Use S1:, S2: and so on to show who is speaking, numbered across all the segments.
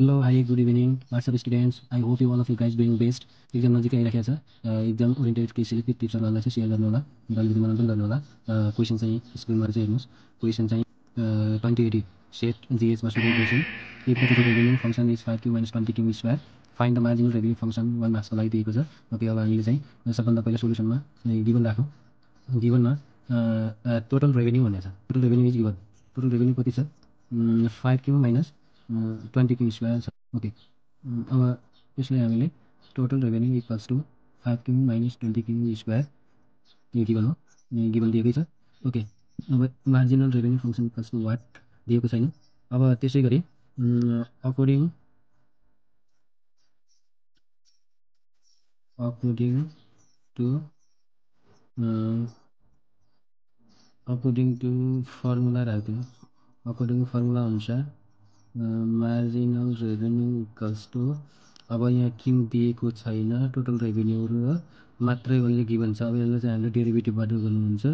S1: Hello, hi, good evening. What's up, students? I hope you all of you guys doing best. Exam नजिक आइराखेको छ exam oriented केही selected टिप्सहरूलाई चाहिँ share गर्नु होला अलिकति मनोरञ्जन गर्नु होला क्वेसन चाहिँ स्क्रिनमा चाहिँ हेर्नुहोस् क्वेसन चाहिँ 2080 सेट जिएचमा सोधेको question if the total revenue function is 5q minus 20q square find the marginal revenue function 1 मार्क्सको लागि दिएको छ। ओके, अब हामीले चाहिँ सबभन्दा पहिला सोल्युसनमा गिभन राखौँ। गिभनमा टोटल रेभेन्यू भनेको छ। Total revenue is given. Total revenue कति छ? 5q माइनस 20q स्क्वायर छ। ओके, अब यसलाई हामीले total revenue equals to 5q minus 20q square यो गिभन हो, गिभन दिएकै छ। ओके, अब marginal revenue function equals to what दिएको छैन। अब त्यसै गरी अकर्डिङ टु फर्मुला राख्दिउँ। अकर्डिङ फर्मुला अनुसार मार्जिनल रेभेन्यू इक्वल्स टु अब यहाँ क्यू दिएको छैन, टोटल रेभेन्यू र मात्रै अहिले गिभन छ। अब यसलाई चाहिँ हामीले डेरिभेटिभबाट गर्नुहुन्छ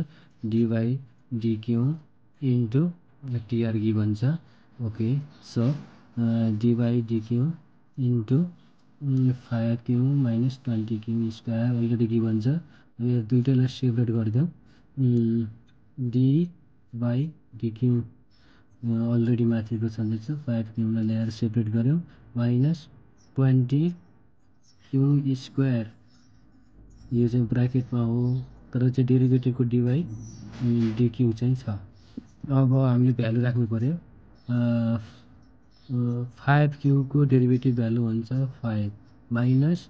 S1: dy dq into TR given छ। Okay, so dy dq into 5q minus 20q square already given छ। यो दुइटैलाई सेपरेट गरिदिउँ। डी बाई डिक्यू अलरेडी माथिको छँदैछ 5q लाई ल्याएर सेपरेट गऱ्यौँ माइनस 20q स्क्वायर यो चाहिँ ब्राकेटमा हो तर चाहिँ डेरिभेटिभको डिवाई डिक्यू चाहिँ छ। अब हामीले भ्यालु राख्नु पऱ्यो। 5q को डेरिभेटिभ भ्यालु हुन्छ 5 माइनस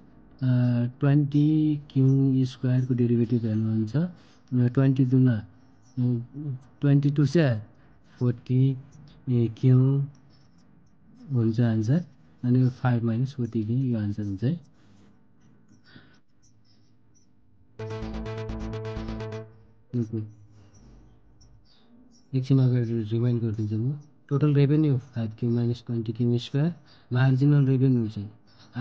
S1: 20q स्क्वायरको डेरिभेटिभ भ्यालु हुन्छ 22 चाहिँ 40q हुन्छ आन्सर। अनि 5 माइनस 40q यो आन्सर हुन्छ है। एकछिन अगाडि रिमाइन्ड गरिदिन्छु म। Total revenue 5q minus 20q square, marginal revenue चाहिँ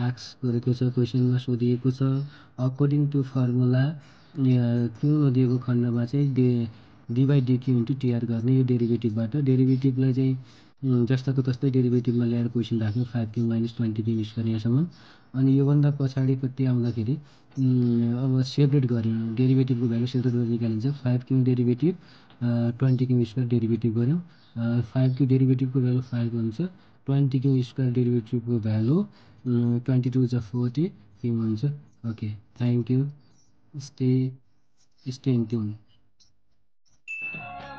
S1: आस्क गरेको छ, क्वेसनमा सोधिएको छ। अकर्डिङ टु फर्मुला क्यू नदिएको खण्डमा चाहिँ D by dQ into TR गर्ने यो डेरिभेटिभबाट। डेरिभेटिभलाई चाहिँ जस्ताको तस्तै डेरिभेटिभमा ल्याएर क्वेसन राख्यो 5q माइनस 20q स्क्वायर यहाँसम्म। अनि योभन्दा पछाडिपट्टि आउँदाखेरि अब सेपरेट गऱ्यौँ, डेरिभेटिभको भ्यालु सेपरेट गरेर निकालिन्छ। 5q derivative 20q square derivative गऱ्यौँ। 5q डेरिभेटिभको भ्यालु 5 हुन्छ, 20q स्क्वायर डेरिभेटिभको भ्यालु 22 जा 40 क्यू हुन्छ। Okay, thank you, stay in tune.